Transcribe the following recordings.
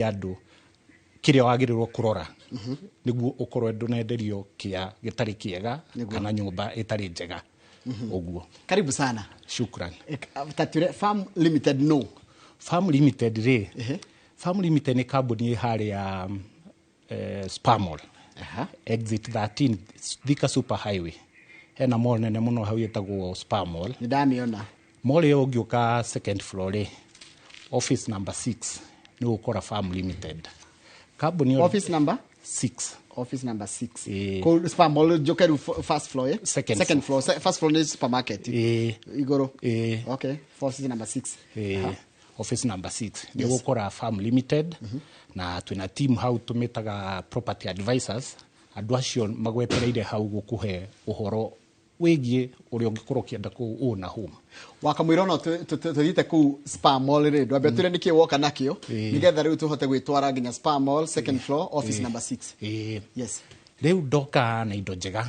Andũ kĩrĩa wagĩrĩirwo kũrora nĩguo ũkorwo ndũnenderio kĩa gĩtarĩ kĩega kana nyũmba ĩtarĩ njega ũguo. Karibu sana. Shukran. Tatwĩre Farm Limited no. Farm Limited rĩ, Farm Limited nĩ kambuni ĩ harĩa Spar Mall, exit 13, Thika Super Highway. Hena mall nene mũno hau ĩtagwo Spar Mall. Nĩ ndamĩona. Mall ĩyo ũngĩũka second floor rĩ, office number 6, nĩ ũgũkora Farm Limited kambuni ĩyo. Office number? 6. Office number 6. Ĩĩ. Kũu Spar Mall njoke rĩu first floor, eh? Second. Second floor. First floor nĩ supermarket. Ĩĩ. Igũrũ. Ĩĩ. Okay, office number 6. Ĩĩ, office number 6 nĩ ũgũkora Farm Limited, na twĩna team hau tũmĩtaga property advisors. Andũ acio magwetereire hau gũkũhe ũhoro wĩgiĩ ũrĩa ũngĩkorwo ũkĩenda kũ own a home. Wakamwĩra ono tũthiĩte kũu Spar Mall rĩ, ndwambe twĩre nĩkĩ woka nakĩo, nĩgetha rĩu tũhote gwĩtwara nginya Spar Mall, second floor, office number 6. Ĩĩ. Yes. Rĩu ndoka na indo njega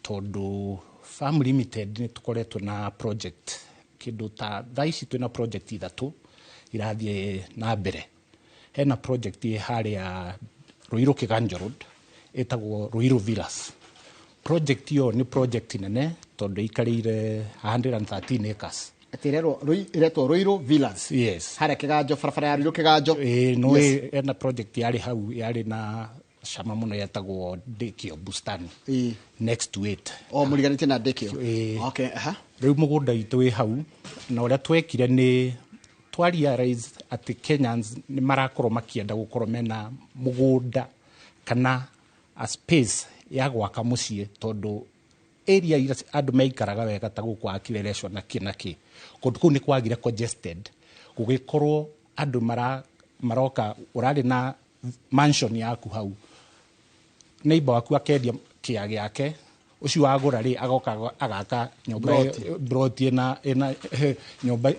tondũ Farm Limited nĩ tũkoretwo na project kĩndũ ta thaa ici twĩna project ithatũ irathiĩ na mbere. Hena project ĩ harĩa Ruiru Kiganjo Road ĩtagwo Ruiru Villas. Project ĩyo nĩ project nene tondũ ĩikarĩire 113 acres. Atĩ ĩretwo Ruiru Villas? Yes. Harĩa Kĩganjo, barabara ya Ruiru Kĩganjo. Ĩĩ, no ena project yarĩ hau yarĩ na cama mũno yetagwo Dikio Bustani. Next to it. O mũriganĩtie na Dikio? Ĩĩ. Okay, aha. Rĩu mũgũnda witũ wĩ hau, na ũrĩa twekire nĩ twa realize atĩ Kenyans nĩ marakorwo makĩenda gũkorwo mena mũgũnda kana a space ya gwaka mũciĩ, tondũ area iria andũ meikaraga wega ta gũkũ wa Kileleshwa na kĩ na kĩ, kũndũ kũu nĩ kwagire congested, gũgĩkorwo andũ maroka ũrarĩ na mansion yaku hau, neighbor waku akendia kĩa gĩake, ũcio wagũra rĩ agoka agaka nyũmba. Ploti. Ploti ĩna nyũmba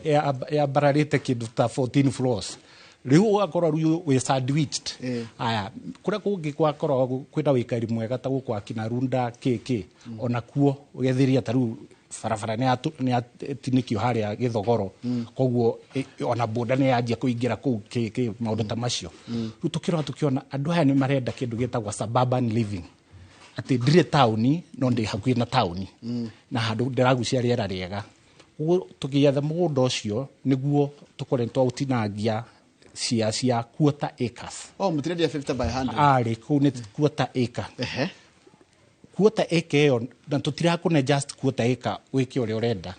yambararĩte kĩndũ ta 14 floors. Rĩu ũgakorwo rĩu wĩ sandwiched. Aya, kũrĩa kũngĩ gwakorwo kwĩna wĩikari mwega ta gũkũ akina Runda kĩ ona kuo ũgethiria ta rĩu barabara nĩ yatinĩkio harĩa Gĩthogoro, koguo ona boda nĩ yanjia kũingĩra kũu kĩ maũndũ ta macio. Rĩu tũkĩrora tũkĩona andũ aya nĩ marenda kĩndũ gĩtagwo suburban living, atĩ ndirĩ taũni no ndĩ hakuhĩ na taũni na handũ ndĩragucia rĩera rĩega. Ũguo tũgĩetha mũgũnda ũcio nĩguo tũkorwo twaũtinangia cia quarter acres. Oh, mũtirendia 50 by 100? Arĩ kũu nĩ quarter acre. Quarter acre ĩyo, na tũtirakũne just quarter acre wĩke ũrĩa ũrenda,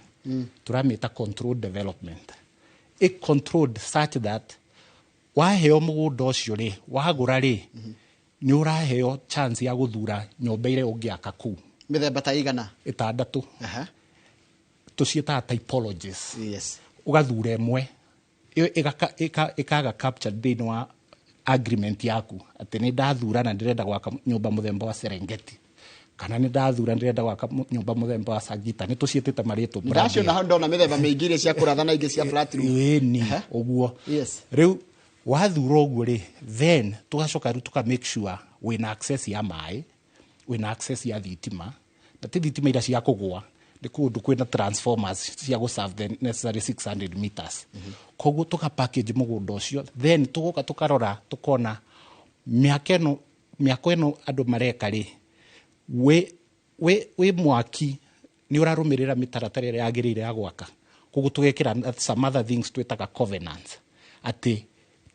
tũramĩta controlled development, ĩ controlled such that waheo mũgũnda ũcio rĩ, wagũra rĩ, nĩ ũraheo chance ya gũthura nyũmba ĩrĩa ũngĩaka kũu. Mĩthemba ta igana? Ĩtandatũ. Tũciĩtaga typologies. Ũgathura ĩmwe ĩyo ĩkaga captured thĩinĩ wa agreement yaku atĩ nĩ ndathura na ndĩrenda gwaka nyũmba mũthemba wa Serengeti, kana nĩ ndathura ndĩrenda gwaka nyũmba mũthemba wa Sagita. Nĩ tũciĩtĩte marĩtwa. Ndaciona hau, ndona mĩthemba mĩingĩ, iria cia kũratha na ingĩ cia flat roof. Ĩni, ũguo. Rĩu wathura ũguo rĩ, then tũgacoka rĩu tũka make sure wĩna access ya maĩ, wĩna access ya thitima, na ti thitima iria cia kũgũa, nĩ kũndũ kwĩna transformers cia gũ serve the necessary 600 meters. Koguo tũka package mũgũnda ũcio, then tũgoka tũkarora tũkona mĩaka ĩno, mĩako ĩno andũ mareka rĩ, wĩ mwaki nĩ ũrarũmĩrĩra mĩtaratara ĩrĩa yagĩrĩire ya gwaka. Koguo tũgekĩra some other things twĩtaga covenants, atĩ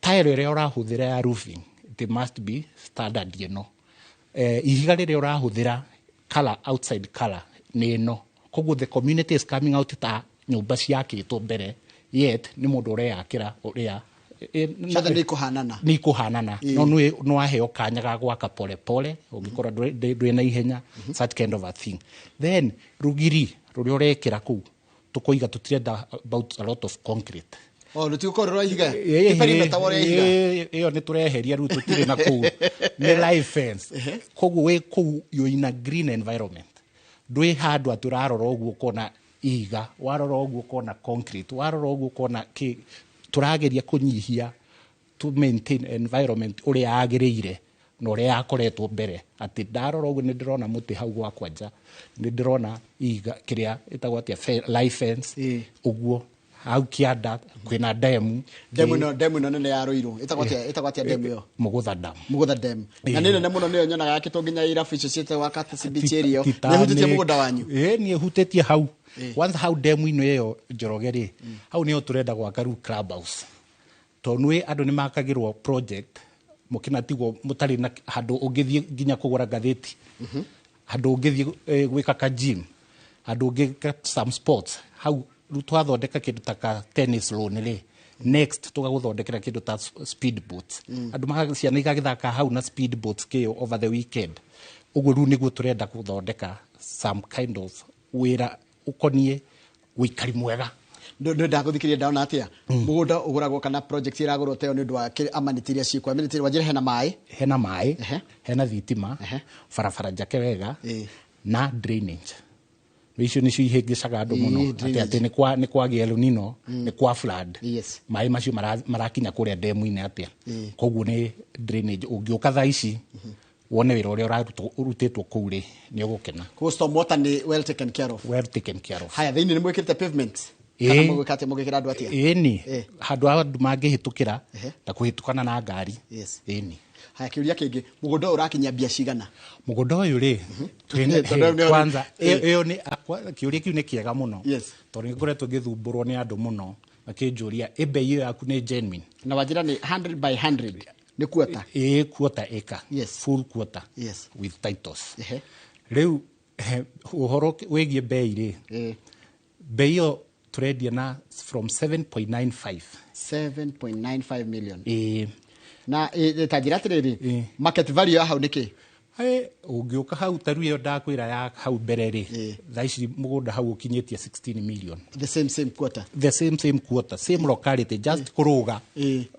tile ĩrĩa ũrahũthĩra ya roofing, it must be standard ĩno, ihiga rĩrĩa ũrahũthĩra, color, outside color nĩ ĩno. Koguo the community is coming out ta nyũmba ciakĩtwo mbere, yet nĩ mũndũ ũreyakĩra ũrĩa Ciothe nĩ ikũhanana. Nĩ ikũhanana, no nĩ waheo kanya ga gwaka pole pole ũngĩkorwo ndwĩ na ihenya, such kind of a thing. Then rũgiri rũrĩa ũrekĩra kũu, tũkoiga tũtirenda about a lot of concrete. Oh, rũtigũkorwo rwa ihiga? Ti perimeter wa ũrĩa ihiga? Ĩyo nĩ tũreheria rĩu, tũtirĩ na kũu, nĩ live fence. Koguo wĩ kũu you're in a green environment, ndwĩ handũ atĩ ũrarora ũguo ũkona ihiga, warora ũguo ũkona concrete, warora ũguo ũkona kĩ. Tũrageria kũnyihia to maintain environment ũrĩa yagĩrĩire na ũrĩa yakoretwo mbere, atĩ ndarora ũguo nĩ ndĩrona mũtĩ hau gwakwa nja, nĩ ndĩrona ihiga kĩrĩa ĩtagwo atĩa, live fence. Ũguo Hau kĩanda kwĩna demu. Demu ĩno nene ya Ruiru ĩtagwo atĩa? Ĩtagwo atĩa demu ĩyo? Mũgũtha Dam. Mũgũtha Dam. Na nĩ nene mũno, nĩyo nyonaga yakĩtwo nginya irabu icio ciĩtagwo Akatsi Beach area. Nĩ ĩhutĩtie mũgũnda wanyu? Ĩĩ, nĩ ĩhutĩtie hau. Kwanza hau demu-inĩ ĩyo, Njoroge rĩ, hau nĩho tũrenda gwaka rĩu club house, tondũ nĩ andũ nĩ makagĩrwo project mũkĩnatigwo mũtarĩ na handũ ũngĩthiĩ nginya kũgũra ngathĩti, handũ ũngĩthiĩ gwĩka ka gym, handũ ũngĩka some sports. Hau rĩu twathondeka kĩndũ ta ka tennis lawn rĩ, next tũgagũthondekera kĩndũ ta speed boats, andũ ciana igagĩthaka hau na speed boats kĩo over the weekend. Ũguo rĩu nĩguo tũrenda gũthondeka some kind of wĩra ũkoniĩ ũikari mwega. Ndå ndagå ndona atä må gå nda å gå ragwo kana project ĩragũrwo teo nĩ ũndũ wa amenity iria ciĩkuo. Amenity, wanjĩre, hena maĩ? Hena maĩ, hena thitima, Ehe. barabara njake wega na drainage. Icio nĩcio ihĩngĩcaga andũ mũno, atĩ drainage. atĩ nĩ kwagĩa El Nino, nĩ kwa flood, maĩ macio marakinya kũrĩa demu-inĩ atĩa? Koguo nĩ drainage. Ũngĩũka thaa ici wone wĩra ũrĩa ũrutĩtwo kũu rĩ, nĩ ũgũkena. Koguo storm water nĩ well taken care of. Well taken care of. Haya, thĩinĩ nĩ mwĩkĩrĩte pavement kana mũgwĩka atĩa, mũgĩkĩra andũ atĩa? Ĩni, handũ andũ mangĩhĩtũkĩra na kũhĩtũkana na ngari. Ĩni. Haya, kĩũria kĩngĩ, mũgũnda ũyũ ũrakinyia mbia cigana? Mũgũnda ũyũ rĩ, Tondũ kwanza ĩyo nĩ kĩũria kĩu nĩ kĩega mũno, tondũ nĩ ngoretwo ngĩthumbũrwo nĩ andũ mũno makĩnjũria ĩ mbei ĩyo yaku nĩ genuine. Na wanjĩra nĩ 100 by 100, nĩ quarter. Ĩ, quarter acre. Full quarter with titles. Rĩu ũhoro wĩgiĩ mbei rĩ, mbei ĩyo tũrendia na from 7.95. 7.95 million? Ĩ. Na ta njĩra atĩrĩrĩ, market value ya hau nĩ kĩ? Ĩ, ũngĩũka hau ta rĩu ĩyo ndakwĩra ya hau mbere rĩ, thaa ici mũgũnda hau ũkinyĩtie 16 million. The same same quarter? The same same quarter, same locality, just kũrũga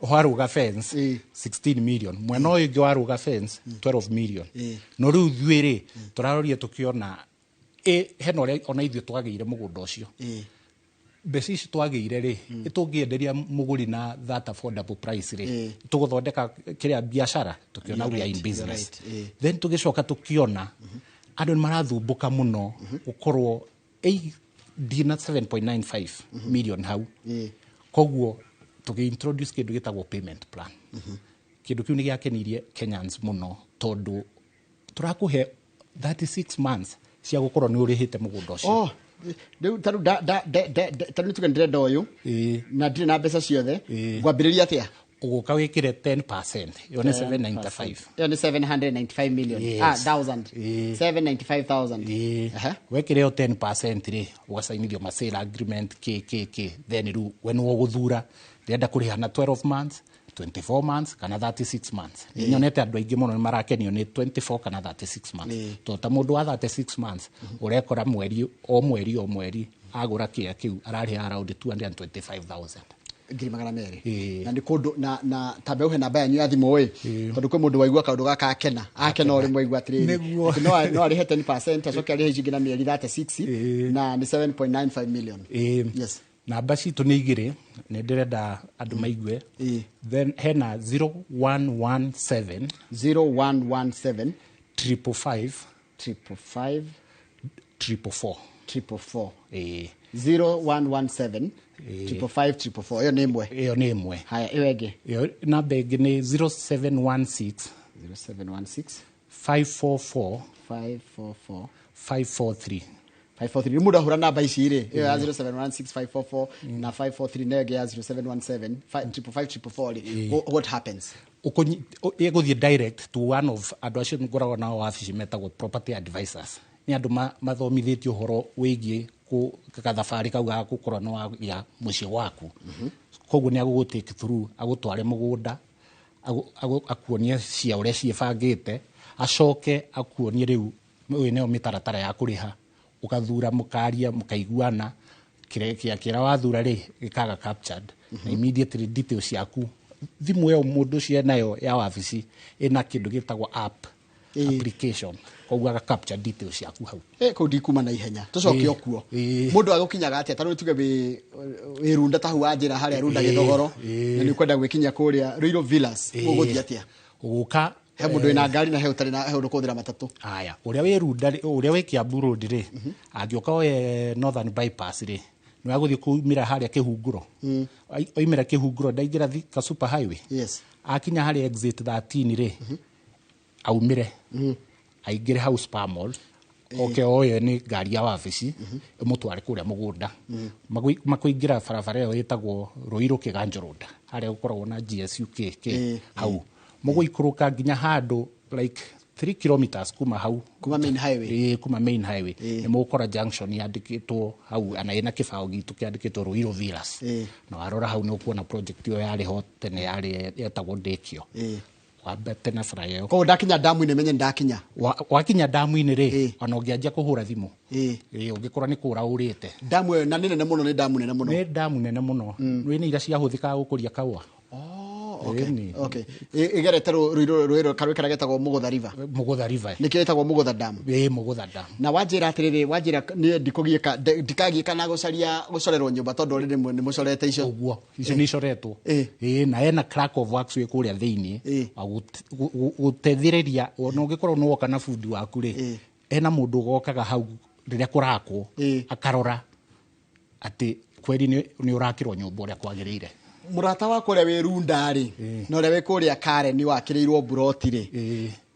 warũga fence, 16 million. Mwena ũyũ ũngĩ warũga fence, 12 million. No rĩu ithuĩ rĩ, tũraroria tũkĩona hena ũrĩa ona ithuĩ twagĩire mũgũnda ũcio. Mbeca ici twagĩire rĩ, ĩtũngĩenderia mũgũri na that affordable price rĩ, tũgũthondeka kĩrĩa biacara, tũkĩona we are in You're business. right. Then tũgĩcoka tũkĩona andũ nĩ marathumbũka mũno gũkorwo ĩ ndina 7.95 million hau. Koguo tũgĩ introduce kĩndũ gĩtagwo payment plan. Kĩndũ kĩu nĩ gĩakenirie Kenyans mũno, tondũ tũrakũhe 36 months cia gũkorwo nĩ ũrĩhĩte mũgũnda ũcio. Oh, rĩu ta rĩu ta rĩu tuge ndĩrenda ũyũ na ndirĩ na mbeca ciothe, ngwambĩrĩria atĩa? Ũgũka wĩkĩre 10%, ĩyo nĩ 795. Ĩyo nĩ 795 million? Yes. Ah, thousand. 795,000. Ĩĩ. Wekĩra ĩyo 10% rĩ, ũgacainithio ma sale agreement k k k, then rĩu we nĩwe ũgũthura ndĩrenda kũrĩha na 12 months, 24 months kana 36 months. Nĩ nyonete andũ aingĩ mũno nĩ marakenio nĩ 24 kana 36 months, tondũ ta mũndũ wa 36 months ũrekora mweri o mweri o mweri agũra kĩĩa kĩu ararĩha around 225,000. 200,000. Ĩĩ. Na nĩ kũndũ na tambe ũhe namba yanyu ya thimũ ĩ, tondũ kwĩ mũndũ waigua kaũndũ gaka akena akena o rĩmwe aigua atĩrĩrĩ, atĩ no arĩhe 10% acoke arĩhe ici ingĩ na mĩeri 36, na nĩ 7.95 million. Ĩĩ. Yes. Namba citũ nĩ igĩrĩ, nĩ ndĩrenda andũ maigue. Then hena 0117 0117 555 555 444. 444. Ĩĩ. 0117 555 444, ĩyo nĩ ĩmwe. Ĩyo nĩ ĩmwe. Haya, ĩyo ĩngĩ? Ĩyo namba ĩngĩ nĩ 0716 0716 544 544 543. 543. Rĩu mũndũ ahũra namba ici rĩ, ĩyo ya 0716544 na 543 na ĩyo ĩngĩ ya 0717 555 rĩ, what happens? Ĩgũthiĩ direct to one of andũ acio ngoragwo nao wabici metagwo property advisors. Nĩ andũ mathomithĩtio ũhoro wĩgiĩ gathabarĩ kau ga gũkorwo nĩ wagĩa mũciĩ waku. Koguo nĩ agũgũ take through, agũtware mũgũnda, akuonie cia ũrĩa ciĩbangĩte, acoke akuonie rĩu ũyũ nĩyo mĩtaratara ya kũrĩha, ũgathura, mũkaria, mũkaiguana, kĩrĩa kĩrĩa wathura rĩ gĩkaga captured na immediately details ciaku. Thimũ ĩyo mũndũ ũcio enayo ya wabici ĩna kĩndũ gĩtagwo app, application, koguo aga capture details ciaku hau. Kũu ndikuma na ihenya, tũcoke o kuo. Mũndũ agũkinyaga atĩa? Ta rĩu tuge wĩ Runda, ta hau wa njĩra harĩa Runda Gĩthogoro, na nĩ ũkwenda gwĩkinyia kũrĩa Ruiru Villas, ũgũthiĩ atĩa? Ũgũka He mũndũ wĩna ngari na he ũtarĩ na, he ũndũ kũhũthĩra matatũ. Aya, ũrĩa wĩ Runda rĩ, ũrĩa wĩ Kiambu Road rĩ, angĩũka oye Northern Bypass rĩ, Nĩ wagũthiĩ kumĩra harĩa Kĩhunguro. Oimĩra Kĩhunguro ndaingĩra Thika super highway. Yes. Akinya harĩa exit 13 rĩ, aumĩre aingĩre hau Spar Mall, oke oye nĩ ngari ya wabici ĩmũtware kũrĩa mũgũnda. Makũingĩra barabara ĩyo ĩtagwo Ruiru Kĩganjo Road, harĩa gũkoragwo na GSUK hau mũgũikũrũka nginya handũ like 3 kilometers kuma hau. Kuma main highway. Ĩĩ, kuma main highway nĩ mũgũkora junction yandĩkĩtwo hau, ana ĩna kĩbaũ gitũ kĩandĩkĩtwo Ruiru Villas. Na warora hau nĩ ũkuona project ĩyo yarĩ ho tene, yarĩ yetagwo Ndĩkio. Wambate na bara ĩyo. Koguo ndakinya ndamu-inĩ menye ndakinya. Wakinya ndamu-inĩ rĩ, ona ũngĩanjia kũhũra thimũ, ũngĩkorwo nĩ kũra ũrĩte. Ndamu ĩyo na nĩ nene mũno, nĩ ndamu nene mũno. Nĩ ndamu nene mũno. Nĩ iria ciahũthĩkaga gũkũria kahũa. Oh, okay. Okay. Igerete rũĩ karũĩ karĩa getagwo Mũgũtha River. Mũgũtha River. Nĩkĩo ĩtagwo Mũgũtha Dam. Ĩĩ, Mũgũtha Dam. Na wanjĩra atĩrĩrĩ, wanjĩra niĩ ndikũgiĩka, ndikagiĩka na gũcaria gũcorerwo nyũmba tondũ already nĩ mũcorete icio. Ũguo, icio nĩ icoretwo. Ĩĩ, na ena clerk of works wĩ kũrĩa thĩiniĩ wa gũteithĩrĩria, ona ũngĩkorwo nĩ woka na bundi waku rĩ, ena mũndũ ũgokaga hau rĩrĩa kũrakwo, akarora atĩ kweri nĩ ũrakĩrwo nyũmba ũrĩa kwagĩrĩire. Mũrata wakwa ũrĩa wĩ Runda rĩ, na ũrĩa wĩ kũrĩa Karen wakĩrĩirwo mburoti rĩ,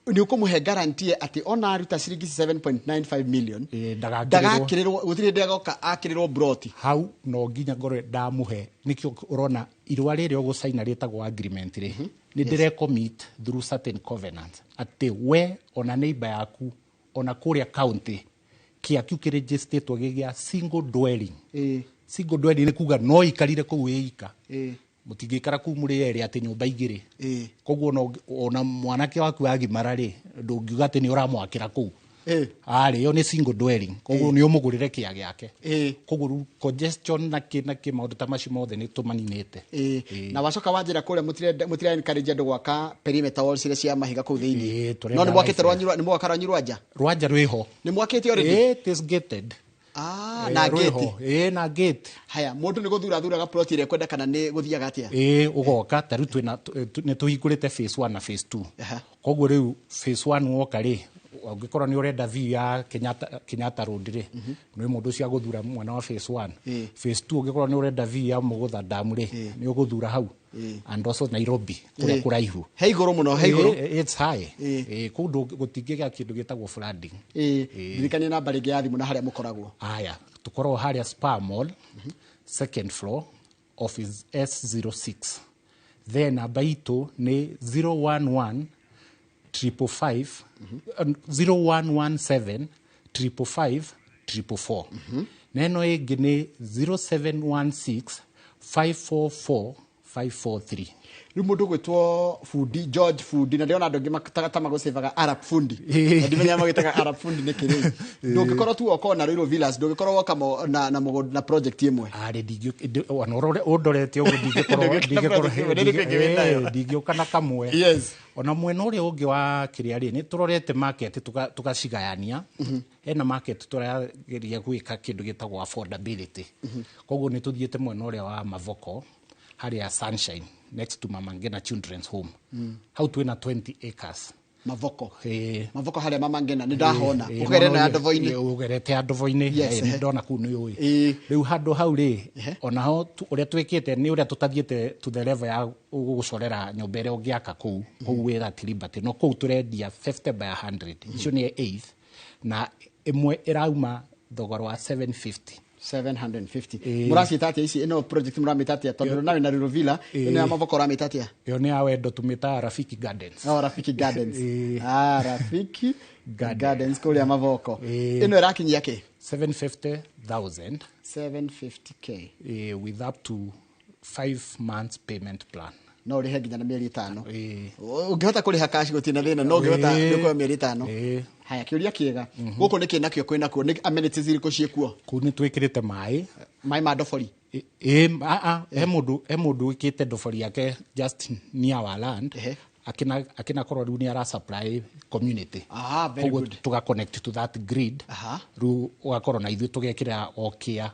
nĩ ũkũmũhe guarantee atĩ ona aruta ciringi 7.95 million, ndagakĩrĩrwo. Ndagakĩrĩrwo, gũtirĩ hĩndĩ agoka akĩrĩrwo mburoti. Hau no nginya ngorwe ndamũhe, nĩkĩo ũrona irũa rĩrĩa ũgũcaina rĩtagwo agreement rĩ, nĩ ndĩrecommit through certain covenants atĩ we ona neighbor yaku ona kũrĩa county kĩa kĩu kĩregistatwo gĩ gĩa single dwelling. Single dwelling nĩ kuga no ikarire kũu wĩ ika. Mũtingĩikara kũu mũrĩ erĩ atĩ nyũmba igĩrĩ. Koguo ona mwanake waku agimara rĩ, ndũngiuga atĩ nĩ ũramwakĩra kũu. Arĩ ĩyo nĩ single dwelling, koguo nĩ ũmũgũrĩre kĩa gĩake. Koguo rĩu congestion na kĩ na kĩ maũndũ ta macio mothe nĩ tũmaninĩte. Na wacoka wanjĩra kũrĩa mũtire encourage andũ gwaka perimeter walls iria cia mahiga kũu thĩinĩ. No nĩ mwakĩte rwanyu, nĩ mwaka rwanyu rwanja? Rwanja rwĩho. Nĩ mwakĩte already? It is gated. Na gate. Na gate. Haya, mũndũ nĩ gũthura thuraga plot ĩrĩa ekwenda kana nĩ gũthiaga atĩa? Ũgoka ta rĩu twĩna nĩ tũhingũrĩte phase 1 na phase 2. Koguo rĩu phase 1 woka rĩ, ũngĩkorwo nĩ ũrenda view ya Kenyatta Road rĩ, nĩ mũndũ ũcio agũthura mwena wa phase 1. Phase 2 ũngĩkorwo nĩ ũrenda view ya Mũgũtha Dam rĩ, nĩ ũgũthura hau. And also Nairobi kũrĩa kũraihu. He igũrũ mũno, he igũrũ. It's high. Kũu gũtingĩgĩa kĩndũ gĩtagwo flooding. Ndirikania namba rĩngĩ ya thimũ na harĩa mũkoragwo. Haya, tũkoragwo harĩa Spar Mall, second floor, office S06. Then namba itũ nĩ 011 555 0117 555 444. Neno ĩngĩ nĩ 0716 544 543. Rĩu mũndũ ũgwĩtwo Fundi George Fundi, na ndĩrona andũ angĩ ta magũcĩvaga Arab Fundi. Na ndimenya magĩtaga Arab Fundi nĩkĩ rĩu. Ndũngĩkorwo tu woka na Ruiru Villas, ndũngĩkorwo woka na mũgũnda na project ĩmwe. Arĩ ona ũndorete ũguo ndingĩũka na kamwe. Yes. Ona mwena ũrĩa ũngĩ wa kĩrĩa rĩ, nĩ tũrorete market tũgacigayania. Hena market tũrageria gwĩka kĩndũ gĩtagwo affordability. Koguo nĩ tũthiĩte mwena ũrĩa wa Mavoko, harĩa Sunshine, next to Mama Ngina Children's Home. Hau twĩna 20 acres. Mavoko. Mavoko harĩa Mama Ngina nĩ ndahona. Ũgerete ya Ndovo-inĩ. Ũgerete ya Ndovo-inĩ. Nĩ ndona kũu nĩ ũĩ. Rĩu handũ hau rĩ, onaho ũrĩa twĩkĩte nĩ ũrĩa tũtathiĩte to the level ya gũgũcorera nyũmba ĩrĩa ũngĩaka kũu, kũu wĩ that Liberty. No kũu tũrendia 50 by 100. Icio nĩ eighth. Na ĩmwe ĩrauma thogora wa 750. 750. Mũraciĩta atĩa ici? Ĩno project mũramĩta atĩa? Tondũ nawe na Ruiru Villa, ĩno ya Mavoko ũramĩta atĩa? Ĩyo nĩ ya wendo tũmĩtaga Rafiki Gardens. Oh, Rafiki Gardens. Rafiki Gardens kũrĩa Mavoko. Ĩno ĩrakinyia kĩ? 750,000. 750K. With up to 5 months payment plan. No ũrĩhe nginya na mĩeri ĩtano. Ũngĩhota kũrĩha cash gũtirĩ na thĩna, no ũngĩhota nĩ ũkũoya mĩeri ĩtano. Haya, kĩũria kĩega. Gũkũ nĩkĩ nakĩo kwĩna kuo? Nĩ amenities irĩkũ ciĩkuo? Kũu nĩ twĩkĩrĩte maĩ. Maĩ ma ndobori? He mũndũ wĩkĩte ndobori yake just near our land. Akĩnakorwo rĩu nĩ ara supply community. Very good. Tũga connect to that grid. Rĩu ũgakorwo na ithuĩ tũgekĩra o kĩa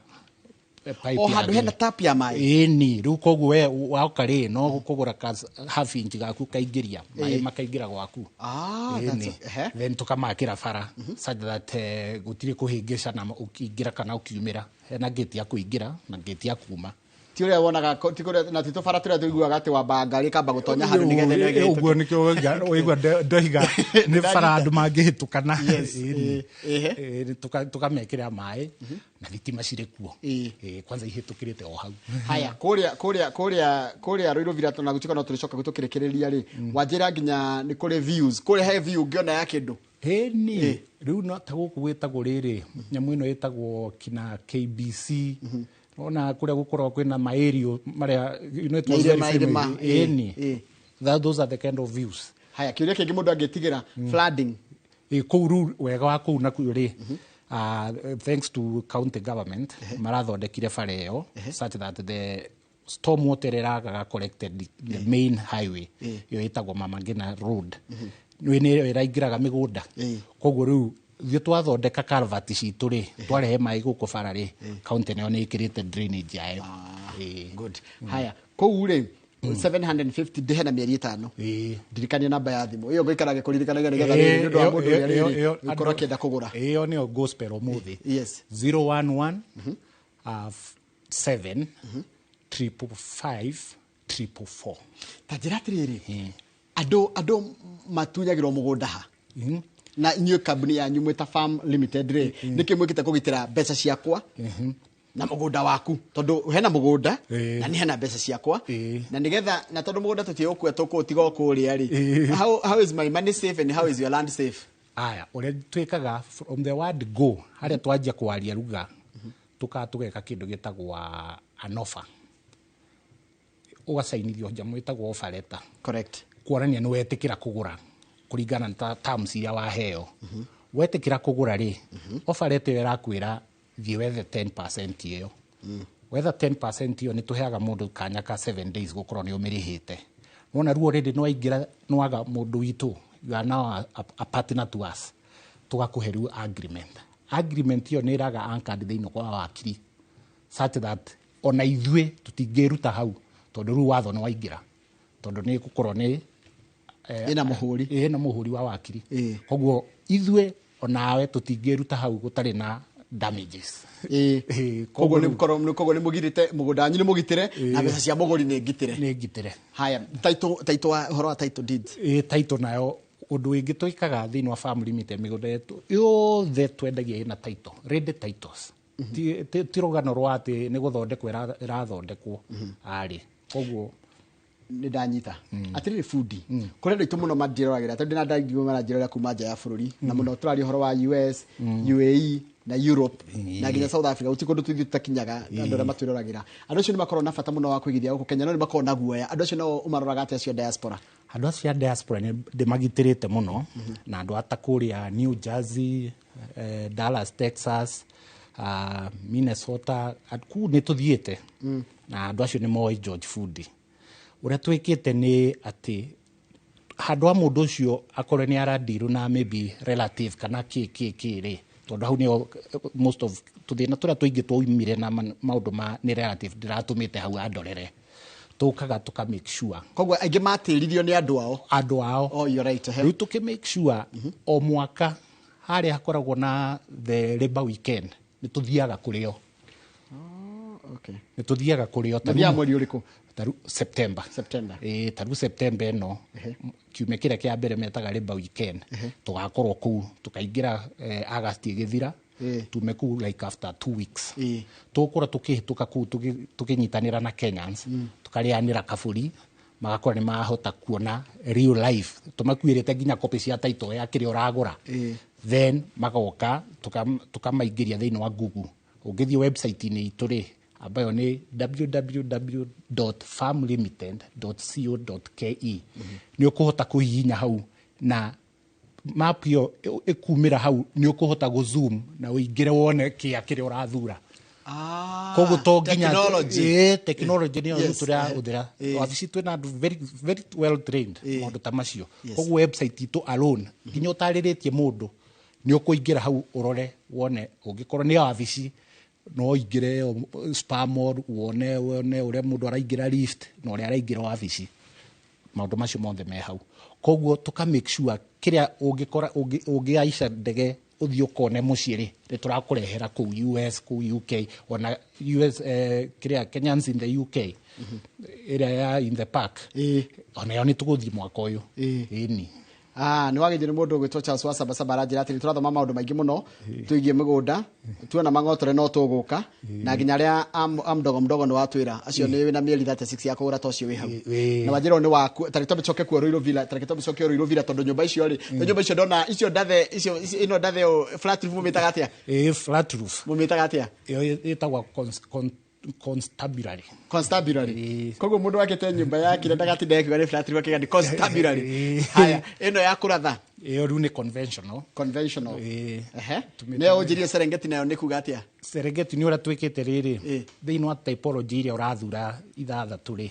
pipe O handũ ya hena tap ya maĩ. Ĩni, rĩu koguo we waoka rĩ, no kũgũra ka half inch gaku kaingĩria maĩ, makaingĩra gwaku. Ah, Ĩni. ehe. Then tũkamakĩra bara such that gũtirĩ kũhĩngĩcana ũkĩingĩra kana ũkiumĩra. Hena gate ya kũingĩra na gate ya kuma. Ti ũrĩa wonaga ti kũrĩa na ti tũbara tũrĩa tũiguaga atĩ wambaga ngari ĩkamba gũtonya handũ nĩgetha ĩno ĩngĩ. Ũguo nĩkĩo waigua ndoiga nĩ bara andũ mangĩhĩtũkana. Yes, Ĩni. ehe. Ĩni, tũkamekĩra maĩ na thitima cirĩ kuo. Ĩĩ. Ĩĩ, kwanza ihĩtũkĩrĩte o hau. Haya, kũrĩa Ruiru Villa na gũtuĩka no tũrĩcoka tũkĩrĩkĩrĩria rĩ, wanjĩra nginya nĩ kũrĩ views kũrĩa, he view ũngĩona ya kĩndũ. Ĩni, rĩu no ta gũkũ gwĩtagwo rĩrĩ, nyamũ ĩno ĩtagwo kina KBC, ona kũrĩa gũkoragwo kwĩna maerio marĩa, you know, it was Na very irĩma, famous. irĩma, ĩĩ, Ĩni. ĩĩ. Those are the kind of views. Haya, kĩũria kĩngĩ mũndũ angĩtigĩra, flooding. Ĩ, kũu rĩu wega wa kũu nakuo rĩ, thanks to county government marathondekire bara ĩyo such that the storm water ĩragaga collected the main highway ĩyo ĩtagwo Mama Ngina Road, nĩ nĩyo ĩraingĩraga mĩgũnda. Koguo rĩu ithuĩ twathondeka culvert citũ rĩ, twarehe maĩ gũkũ bara rĩ, county nayo nĩ ĩkĩrĩte drainage yayo. Ĩ. Good. Haya, kũu rĩ, 750 ndĩhe na mĩeri 5. Ndirikania namba ya thimũ ĩyo ngũikara ngĩkũririkanagia nĩgetha rĩrĩ nĩ ũndũ wa mũndũ ũrĩa rĩrĩ ũkorwo akĩenda kũgũra. Ĩyo nĩyo gospel ũmũthĩ. 011 7 555 444. Ta njĩra atĩrĩrĩ, andũ matunyagĩrwo mũgũnda ha, na inyuĩ kambuni yanyu mwĩta Farm Limited rĩ, nĩkĩ mwĩkĩte kũgitĩra mbeca ciakwa na mũgũnda waku? Tondũ hena mũgũnda na nĩ hena mbeca ciakwa, na nĩgetha na tondũ mũgũnda tũtigũkua tũkũũtiga o kũrĩa rĩ, how is my money safe and how is your land safe? Aya, ũrĩa twĩkaga from the word go, harĩa twanjia kwaria ruga, tukaa tũgeka kĩndũ gĩtagwo an offer, ũgacainithio nyamũ ĩtagwo offer letter, kuonania nĩ wetĩkĩra kũgũra kũringana na terms iria waheo. Wetĩkĩra kũgũra rĩ, offer letter ĩyo ĩrakwĩra thiĩ wethe 10% ĩyo. Wetha 10% ĩyo, nĩ tũheaga mũndũ kanya ka 7 days gũkorwo nĩ ũmĩrĩhĩte. Wona ruo rĩndĩ nĩ waingĩra, nĩwaga mũndũ witũ, you are now a partner to us. Tũgakũhe rĩu agreement. Agreement ĩyo nĩ ĩraga anchored thĩinĩ kwa wakiri such that ona ithuĩ tũtingĩruta hau, tondũ rĩu watho nĩ waingĩra, tondũ nĩ gũkorwo nĩ Ĩna mũhũri. Ĩna mũhũri wa wakiri. Koguo ithuĩ onawe tũtingĩruta hau gũtarĩ na damages. Koguo Koguo koguo nĩ mũgirĩte mũgũnda wanyu, nĩ mũgitĩre, na mbeca cia mũgũri nĩ ngitĩre. Nĩ ngitĩre. Haya, title wa ũhoro wa title deeds. Ĩ, title nayo, ũndũ wĩngĩ twĩkaga thĩinĩ wa Farm Limited, mĩgũnda yetu yothe twendagia ĩna title, ready titles. Ti rũgano rwa atĩ nĩ gũthondekwo ĩrathondekwo arĩ koguo. Nĩ ndanyita. Atĩrĩrĩ bundi, kũrĩ andũ aitũ mũno manjĩroragĩra, tondũ ndĩna ndaigua maranjĩrorera kuma nja ya bũrũri, na mũno tũraria ũhoro wa US, UAE na Europe na nginya South Africa. Gũtirĩ kũndũ tũithuĩ tũtakinyaga. Andũ arĩa matwĩroragĩra, andũ acio nĩ makoragwo na bata mũno wa kũigithia gũkũ Kenya, no nĩ makoragwo na guoya. Andũ acio no ũmaroraga atĩa, acio a diaspora? Andũ acio a diaspora nĩ ndĩmagitĩrĩte mũno, na andũ ata kũrĩa New Jersey, Dallas, Texas, Minnesota, kuu nĩ tũthiĩte na andũ acio nĩ moĩ George Fundi. Ũrĩa twĩkĩte nĩ atĩ handũ ha mũndũ ũcio akorwo nĩ arandirwo na maybe relative kana kĩ kĩ kĩ rĩ, tondũ hau nĩho most of tũthĩna tũrĩa tũingĩ twaumire na maũndũ ma nĩ relative ndĩratũmĩte hau andorere, tũkaga tũka make sure. Koguo aingĩ matĩririo nĩ andũ ao. Andũ ao. Oh, you're right, ehe. Rĩu tũkĩ make sure o mwaka harĩa hakoragwo na the Labor Weekend nĩ tũthiaga kũrĩo. Nĩ tũthiaga kũrĩo. Mathiaga mweri ũrĩkũ? Taru September. September. Ĩĩ, taru September ĩno, kiumia kĩrĩa kĩa mbere metaga Labor Weekend, tũgakorwo kũu. Tũkaingĩra August ĩgĩthira, tume kũu like after 2 weeks. Tũgũkorwo tũkĩhĩtũka kũu tũkĩnyitanĩra na Kenyans, tũkarĩanĩra kabũri, magakorwo nĩ mahota kuona real life. Tũmakuĩrĩte nginya copy cia title ya kĩrĩa ũragũra. Then magoka tũkamaingĩria thĩinĩ wa Google. Ũngĩthiĩ website-inĩ itũ rĩ, ambayo nĩ www.farmlimited.co.ke, nĩ ũkũhota kũhihinya hau na map ĩyo ĩkumĩra hau. Nĩ ũkũhota gũ-zoom na ũingĩre wone kĩa kĩrĩa ũrathura. Koguo to nginya Technology. Ĩĩ, technology nĩyo tũrahũthĩra. Wabici twĩna andũ very, very well trained maũndũ ta macio. Koguo website itũ alone, nginya ũtarĩrĩtie mũndũ, nĩ ũkũingĩra hau ũrore wone ũngĩkorwo nĩ wabici. No ũingĩre ĩyo spa mall, wone ũrĩa mũndũ araingĩra lift na ũrĩa araingĩra wabici. Maũndũ macio mothe me hau. Koguo tũka make sure kĩrĩa ũngĩkora ũngĩhaica ndege ũthiĩ ũkone mũciĩ rĩ, nĩ tũrakũrehera kũu US, kũu UK, ona US, kĩrĩa Kenyans in the UK, ĩrĩa ya in the park, ona yo nĩ tũgũthiĩ mwaka ũyũ. Ĩni. Ah, nä wagä nä må ndå å gwä two Charles wa Sabasaba aranjä ra atä nä tårathoma maå ndå maingä må no twigie mä gå nda tuona mang'otore no tå gå ka na nginya arä a a mdogo mdogo nä watwä ra acio nä wä na mä eri 36 ya kå gå ra ta å cio wä hau. Na wanjä nä waku tarä twambe coke kuo Ruiru Villa, tareke twambe coke Ruiru Villa, tondå nyå mba icio rä nyå mba icio ndona icio ndathe icio ĩno ndathe å flat roof, mũmĩtaga atĩa? Ĩ, flat roof. Mũmĩtaga atĩa? Ĩyo ĩtagwo constabulary. Constabulary. Koguo mũndũ wakĩte nyũmba yake ndagatinda akiuga nĩ flat roof, akiuga nĩ constabulary. Haya, ĩno ya kũratha? Ĩyo rĩu nĩ conventional. Conventional. Ĩĩ. Ehe, nĩyo ũnjĩrie Serengeti nayo nĩ kuga atĩa? Serengeti nĩ ũrĩa twĩkĩte rĩrĩ, thĩinĩ wa typology iria ũrathura ithathatũ rĩ,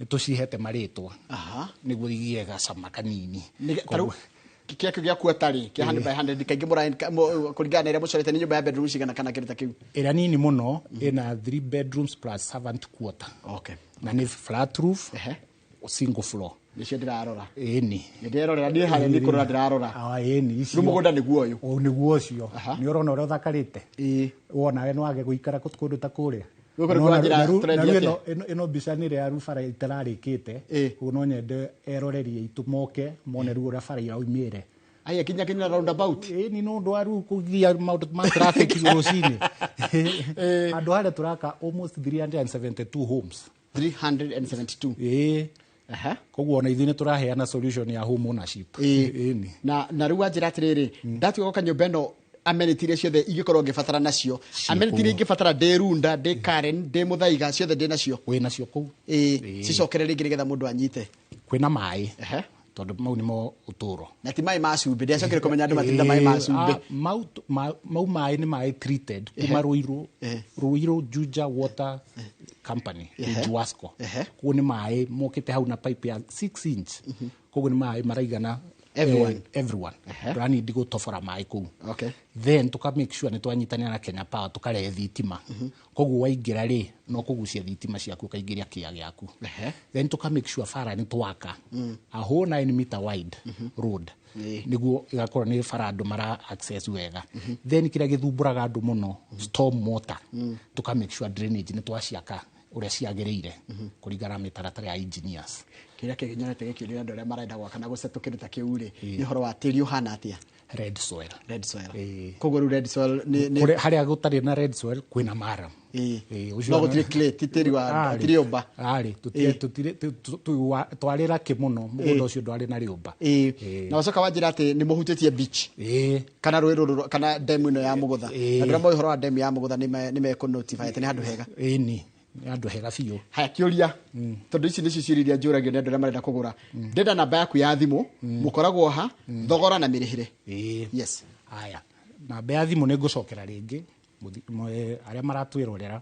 nĩ tũcihete marĩtwa nĩguo igĩe gacama kanini. Ta rĩu kĩrĩa kĩu gĩa kuota rĩ, kĩa 100 by 100, kaingĩ kũringana na ĩrĩa mũcorete, nĩ nyũmba ya bedroom cigana kana kĩndũ ta kĩu? Ĩrĩa nini mũno ĩna 3 bedrooms plus servant quarter, na nĩ flat roof, single floor. Nĩcio ndĩrarora. Ĩni. Nĩ ndĩrerorera niĩ harĩa, nĩ kũrora ndĩrarora. Ah, ĩni, icio. Rĩu mũgũnda nĩguo ũyũ? Ũyũ nĩguo ũcio. Nĩ ũrona ũrĩa ũthakarĩte? Ĩĩ. Wonawe nĩ wage gũikara kũndũ ta kũrĩa. Gũkũ nĩkuo Na wanjĩra na tũrendia rĩu atĩa? ĩno mbica nĩ ĩrĩa ya rĩu bara ĩtararĩkĩte. Koguo no nyende eroreri aitũ moke mone rĩu ũrĩa bara iraumĩre. Aya, kinya kinya roundabout. Ĩni, nĩ ũndũ wa rĩu kũgia maũndũ ma traffic rũcinĩ. Handũ harĩa tũraka almost 372 homes. 372? Ĩĩ. Koguo ona ithuĩ nĩ tũraheana solution ya home ownership. Ĩni. Na rĩu wanjĩra atĩrĩrĩ, ndatua gwaka nyũmba ĩno, amenity iria ciothe ingĩkorwo ngĩbatara nacio, amenity iria ingĩbatara ndĩ Runda, ndĩ Karen, ndĩ Mũthaiga, ciothe ndĩ nacio? Wĩ nacio kũu. Ĩĩ, cicokere rĩngĩ nĩgetha mũndũ anyite. Kwĩna maĩ, tondũ mau nĩmo ũtũro. Na ti maĩ ma cumbĩ? Ndiacokire kũmenya andũ matinda maĩ ma cumbĩ. Ah, mau maĩ nĩ maĩ treated kuma Ruiru, Ruiru Juja Water Company, Juwasco. Koguo nĩ maĩ mokĩte hau na pipe ya 6 inch, koguo nĩ maĩ maraigana everyone. Everyone ndũranindi gũtobora maĩ kũu. Then tuka make sure nĩ twanyitanĩra na Kenya Power, tũkarehe thitima, koguo waingĩra rĩ, no kũgucia thitima ciaku ũkaingĩria kĩa gĩaku. Then tuka make sure bara nĩ twaka a whole 9 meter wide road, nĩguo ĩgakorwo nĩ bara andũ mara access wega. Then kĩrĩa gĩthumbũraga andũ mũno, storm water, tuka make sure drainage nĩ twaciaka ũrĩa ciagĩrĩire kũringana na mĩtaratara ya engineers. Kĩrĩa kĩngĩ nyonete gĩkĩũrio andũ arĩa marenda gwaka na gũcetũ kĩndũ ta kĩu rĩ, nĩ ũhoro wa tĩri ũhana atĩa? Red soil. Red soil. Ĩĩ. Koguo rĩu red soil nĩ Harĩa gũtarĩ na red soil kwĩna maram. Ĩĩ, ũcio No gũtirĩ clay, ti tĩri wa Arĩ. ti rĩũmba. Arĩ, twarĩ raki mũno, mũgũnda ũcio ndwarĩ na rĩũmba. Na wacoka wanjĩra atĩ nĩ mũhutĩtie beach Ĩĩ. kana rũĩ rũrũ kana demu ĩno ya Mũgũtha. Na andũ arĩa moĩ ũhoro wa demu ya Mũgũtha nĩ mekũ-notify atĩ nĩ handũ hega. Ĩni, nĩ handũ hega biũ. Haya, kĩũria, tondũ ici nĩcio ciũria iria njũragio nĩ andũ arĩa marenda kũgũra. Ndĩrenda namba yaku ya thimũ, mũkoragwo ha, thogora na mĩrĩhĩre. Ĩĩ. Yes. Haya, namba ya thimũ nĩ ngũcokera rĩngĩ, arĩa maratwĩrorera,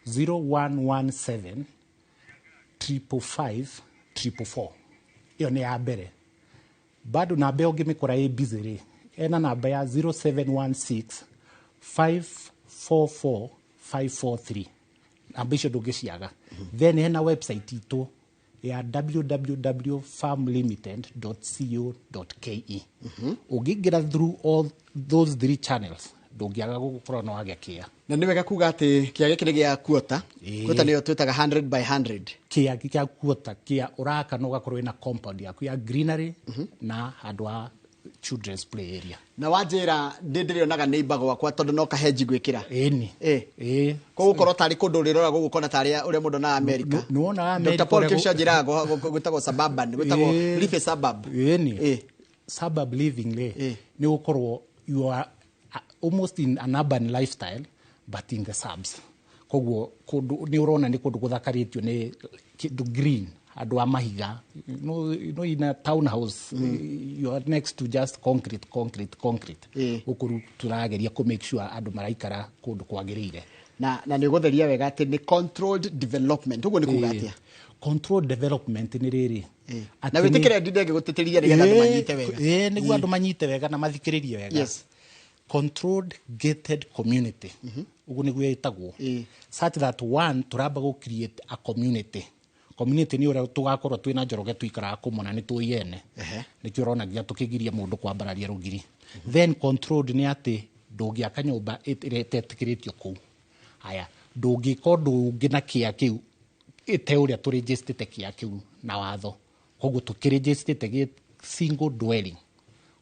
0117 555 444. Ĩyo nĩ ya mbere. Bado namba ĩyo ũngĩmĩkora ĩ busy rĩ, ena namba ya 0716 544 543. Namba icio ndũngĩciaga. Then hena website itũ ya www.farmlimited.co.ke. Ũngĩingĩra through all those three channels, ndũngĩaga gũkorwo no wagĩa kĩa. Na nĩ wega kuga atĩ kĩa gĩkĩ nĩ gĩa kuota. Kuota nĩyo twĩtaga 100 by 100. Kĩa kĩa kuota, kĩa ũraka na ũgakorwo wĩna compound yaku ya greenery na handũ ha children's play area. Na wanjĩra ndĩ ndĩrĩonaga neighbor gwakwa tondũ no kahenji gwĩkĩra. Ĩni. Ĩĩ. Koguo korwo tarĩ kũndũ ũrĩrora gũkũ kona tarĩ ũrĩa mũndũ onaga America. Nĩ wonaga America. Dr. Paul ũrĩa Kimsho njĩraga gwĩtagwo suburban, gwĩtagwo life suburb. Ĩni. Suburb living rĩ, nĩ gũkorwo you are almost in an urban lifestyle but in the suburbs. Koguo kũndũ nĩ ũrona nĩ kũndũ gũthakarĩtio nĩ kĩndũ green, handũ ha mahiga. No in a townhouse, you are next to just concrete, concrete, concrete. Gũkũ rĩu tũrageria kũ make sure andũ maraikara kũndũ kwagĩrĩire. Na nĩ ũgũtheria wega atĩ nĩ controlled development, ũguo nĩ kuga atĩa? Controlled development nĩ rĩrĩ, atĩ Na wĩtĩkĩre ndinde ngĩgũtĩtĩrithia nĩgetha andũ manyite wega. Ĩĩ, nĩguo andũ manyite wega na mathikĩrĩrie wega. Controlled gated community, ũguo nĩguo ĩtagwo, such that one, tũramba gũ create a community. Community nĩ ũrĩa tũgakorwo twĩna Njoroge tũikaraga kũmwe na nĩ tũĩ ene. Nĩkĩo ũrona nginya tũkĩgiria mũndũ kwambararia rũgiri. Then controlled nĩ atĩ ndũngĩaka nyũmba ĩrĩa ĩtetĩkĩrĩtio kũu. Haya, ndũngĩka ũndũ ũngĩ na kĩa kĩu ĩte ũrĩa tũrĩnjĩstĩte kĩa kĩu na watho. Koguo tũkĩrĩnjĩstĩte gĩ single dwelling.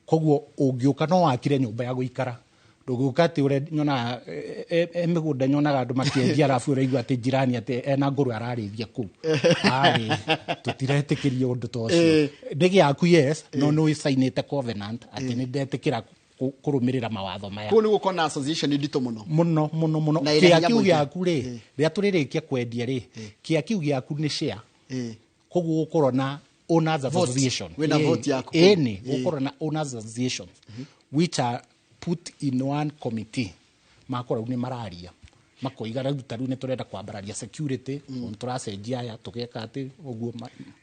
Koguo ũngĩũka no wakire nyũmba ya gũikara, ndũngĩũka atĩ ũrĩa nyonaga e mĩgũnda, nyonaga andũ makĩendia, arabu ũraigua atĩ jirani atĩ ena ngũrwe ararĩithia kũu. Arĩ tũtiretĩkĩria ũndũ ta ũcio. Nĩ gĩaku, yes, no nĩ ũcainĩte covenant atĩ nĩ ndetĩkĩra kũrũmĩrĩra mawatho maya. Kũu nĩ gũkorwo na association nditũ mũno. Mũno mũno mũno. Na ĩna Kĩa hinya kĩu mũingĩ. gĩaku rĩ, rĩrĩa tũrĩrĩkia kwendia rĩ, kĩa kĩu gĩaku nĩ share. Koguo gũkorwo na owners Vote. association. Wĩna vote yaku. Ĩni, gũkorwo na owners association which are put in one committee, makorwo rĩu nĩ mararia, makoiga rĩu ta rĩu nĩ tũrenda kwambararia security, tũracenjia aya, tũgeka atĩ ũguo.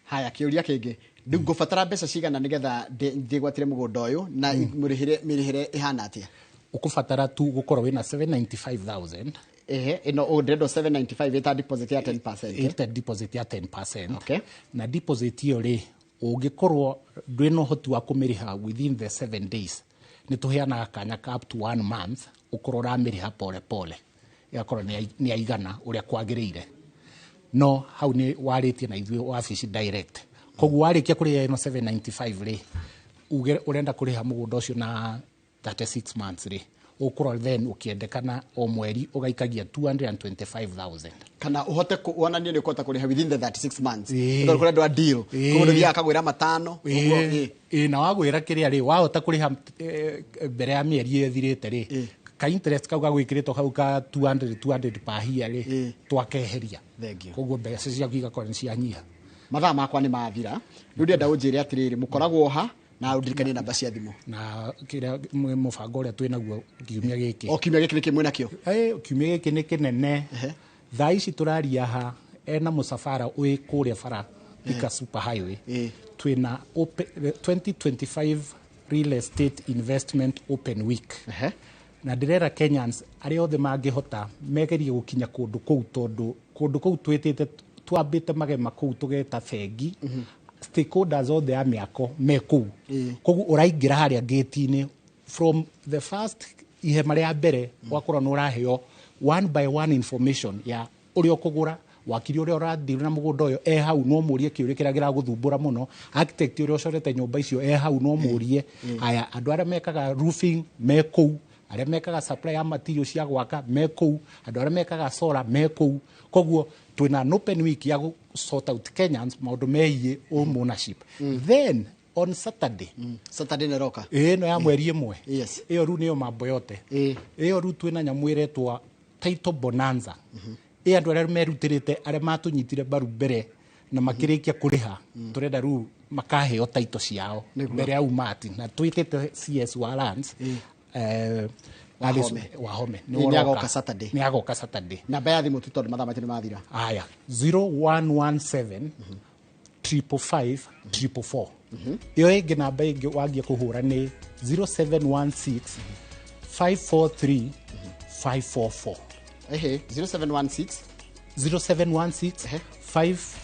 Haya, kĩũria kĩngĩ. Rĩu ngũbatara mbeca cigana nĩgetha ndĩgwatĩre mũgũnda ũyũ, na mũrĩhĩre mĩrĩhĩre ĩhana atĩa? Ũkũbatara tu gũkorwo wĩna 795,000. Ehe, ĩno ũ ndĩrenda 795 ĩta deposit ya 10%. Ĩta deposit ya 10%. Na deposit ĩyo rĩ, ũngĩkorwo ndwĩna ũhoti wa kũmĩrĩha within the 7 days, nĩ tũheanaga kanya ka up to one month, ũkorwo ũramĩrĩha pole pole, ĩgakorwo nĩ yaigana ũrĩa kwagĩrĩire. No hau nĩ warĩtie na ithuĩ wabici direct. Koguo warĩkia kũrĩha ĩno 795 rĩ, uge ũrenda kũrĩha mũgũnda ũcio na 36 months rĩ, ũkorwo then ũkĩendekana o mweri ũgaikagia 225,000. Kana ũhote wonanie nĩ ũkũhota kũrĩha within the 36 months. Tondũ kũrĩ andũ a deal. Koguo ndũthiaga akagwĩra matano ũguo, ĩĩ. Ĩ, na wagwĩra kĩrĩa rĩ, wahota kũrĩha mbere ya mĩeri ĩyo ĩthirĩte rĩ, ka interest kau gagwĩkĩrĩtwo hau ka 200 200 per year rĩ, twakeheria. Thank you. Koguo mbeca ciaku igakorwo nĩ cianyiha. Mathaa makwa nĩ mathira. Rĩu ndĩrenda ũnjĩre atĩrĩrĩ, mũkoragwo ha, na ũndirikanie namba cia thimũ. Na kĩrĩa mũbango ũrĩa twĩ naguo kiumia gĩkĩ. O kiumia gĩkĩ nĩkĩ mwĩna kĩo? Kiumia gĩkĩ nĩ kĩnene. Thaa ici tũraria ha ena mũcabara wĩ kũrĩa bara Thika Super Highway. Twĩna 2025 Real Estate Investment Open Week. Na ndĩrera Kenyans arĩa othe mangĩhota megerie gũkinya kũndũ kũu, tondũ kũndũ kũu twĩtĩte, twambĩte magema kũu, tũgeta bengi, stakeholders othe a mĩako me kũu. Koguo ũraingĩra harĩa gate-inĩ, from the first ihema rĩa mbere, ũgakorwo nĩ ũraheo one by one information ya ũrĩa ũkũgũra, wakiri ũrĩa ũrathire na mũgũnda ũyũ e hau, no mũrie kĩũria kĩrĩa kĩragũthumbũra mũno. Architect ũrĩa ũcorete nyũmba icio e hau, no mũrie. Haya, andũ arĩa mekaga roofing me kũu, arĩa mekaga supply ya material cia gwaka me kũu, andũ arĩa mekaga solar me kũu. Koguo twĩna an open week ya sort out Kenyans maũndũ megiĩ home ownership. Then on Saturday, Saturday nĩ roka. Ĩno ya mweri ĩmwe, ĩyo rĩu nĩyo mambo yote. Ĩyo rĩu twĩna nyamũ ĩretwo title bonanza. Ĩ andũ arĩa merutĩrĩte, arĩa matũnyitire mbaru mbere na makĩrĩkia kũrĩha, tũrenda rĩu makaheo title ciao mbere ya umati, na twĩtĩte CS wa lands, Wahome. Wahome. Nĩ agoka Saturday. Nĩ agoka Saturday. Namba ya thimũ tu, tondũ mathaa maitũ nĩ mathira. Aya, 0117 555 444. Ĩyo ĩngĩ, namba ĩngĩ wangia kũhũra nĩ 0716 543 544. Ehe, 0716 0716 544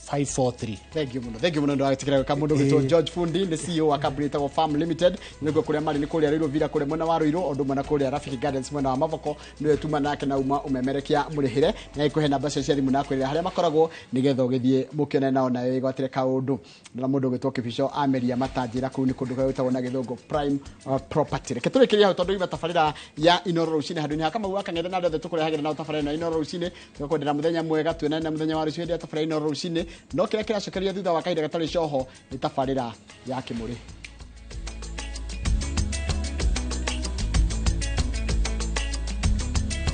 543. Thank you muno, thank you muno. Ndwagĩtĩkĩra gwĩka mũndũ gwĩtwo George Fundi, nĩ CEO wa kambuni ĩtagwo Farm Limited. Nĩguo kũrĩa marĩ nĩ kũrĩa Ruiru Villa, kũrĩa mwena wa Ruiru, o ũndũ ũmwe na kũrĩa Rafiki Gardens mwena wa Mavoko. Nĩwe tuma nake na uma ũmemerekia mũrĩhĩre, na ĩkũhe namba cio cia thimũ na kwĩrĩra harĩa makoragwo, nĩgetha ũgĩthiĩ mũkĩone nao nawe wĩgwatĩre kaũndũ. Na mũndũ ũgwĩtwo Kĩbico ameria matanjĩra kũu nĩ kũndũ kũrĩa gwĩtagwo na gĩthũngũ Prime Property. Reke tũrĩkĩrie hau, tondũ ima tabarĩra ya Inoro rũcinĩ handũ-inĩ ha Kamau wa Kang'ethe na andũ othe tũkũrehagĩra nao tabarĩra ĩno ya Inoro rũcinĩ. Tũgakwendera mũthenya mwega, tuonane na mũthenya wa rũciũ hĩndĩ ya tabarĩra ya Inoro rũcinĩ. No kĩrĩa kĩracokeria thutha wa kahinda gatarĩ coho nĩ tabarĩra ya Kĩmũrĩ.